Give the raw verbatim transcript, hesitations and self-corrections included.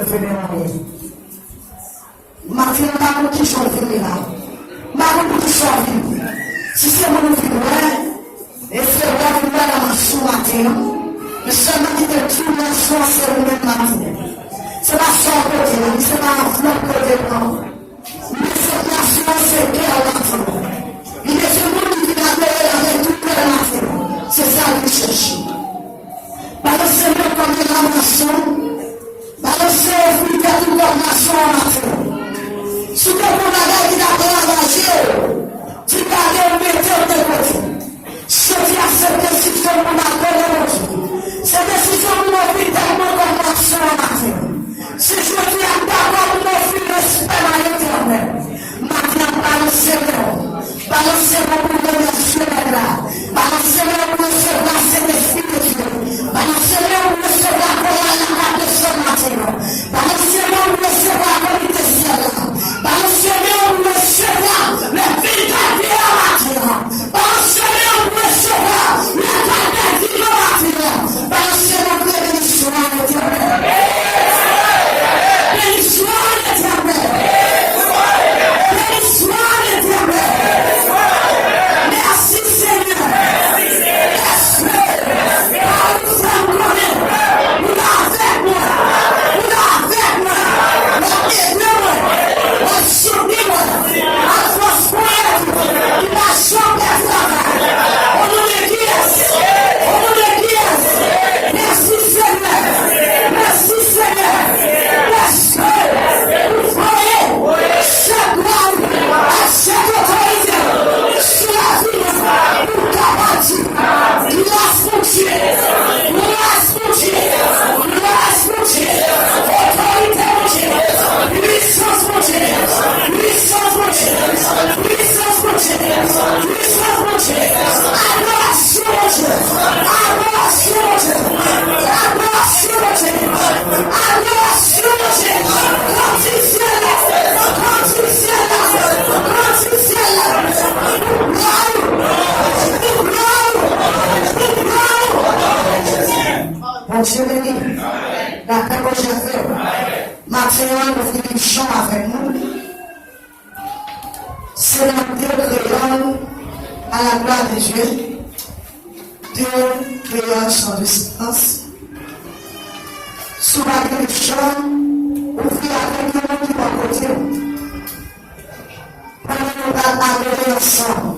Premye mwayen. Maten an, m pa konn kijan w vini la. M pa konn poukisa w vini. Si se moun ou vin wè, e se wè w vin wè nan mache w maten an. Men sèlman ki te tou nasyon an se ou menm maten an. Se pa sa w pote la, se pa anvlòp kote pran. Men se nasyon an se kè w maten an. Li te se moun ki vin adore l avèk tout kè l maten an. Se sa l vin chèche. Balanse men w kòm yon mason. Balanse fwi tèt ou kòm mason an maten. Si w te gon bagay ki t ap ravaje w, di Gade, m mete w de kote. Jodi a se desizyon pou m adore Bondye. Se desizyon pou m ofri tèt mwen kòm mason an maten. Se jodi a m dakò pou m ofri respè m a Letènèl. Maten an, balanse men w. Balanse men w pou w remèsye Mèt la. Balanse men w pou w resevwa Sentespri de Dye. Balanse men w pou w resevwa koral la k ap desann maten an. Balanse men w pou w resevwa komite syèl la. Balanse men w pou w resevwa lè vin gade a maten an. Balanse men w pou w resevwa lè gade a maten an. Balanse men w pou w benediksyon a Letènèl. Benediksyon a Letènèl. Béni soit l'Éternel. Merci, Seigneur. Èske pa ou fè m konnen ou la avèk mwen? Ou la avèk mwen. W ap ede mwen. W ap soutni mwen. Ak fòs mwen ki pa janm pèdi batay. O non de Jezi. O non de Jezi. Mèsi, Senyè. Mèsi, Senyè. Mèsi. Ou voye chèf dwa ou ak chèf otorite sou lavi nou pou kapab di, gras Bondye, gras Bondye, gras Bondye, otorite Bondye, pwisans Bondye, pwisans Bondye, pwisans Bondye, pwisans Bondye, adorasyon Bondye, adorasyon Bondye, adorasyon Bondye. Adorasyon Bondye. Kantik syèl la. Kantik syèl la. Kantik syèl la. Pou glwa ou. Pou glwa ou. Pou glwa ou. Bondye beni. Lapè Bondye avè w. Maten an, nou vin jan avèk nou. Se nan de kreyòl, à la gloire de Dieu, de kreyòl chan de silans. Si w pa gen de chan, ou fè avèk yon moun ki bò kote w. Pandan nou pral adore ansanm,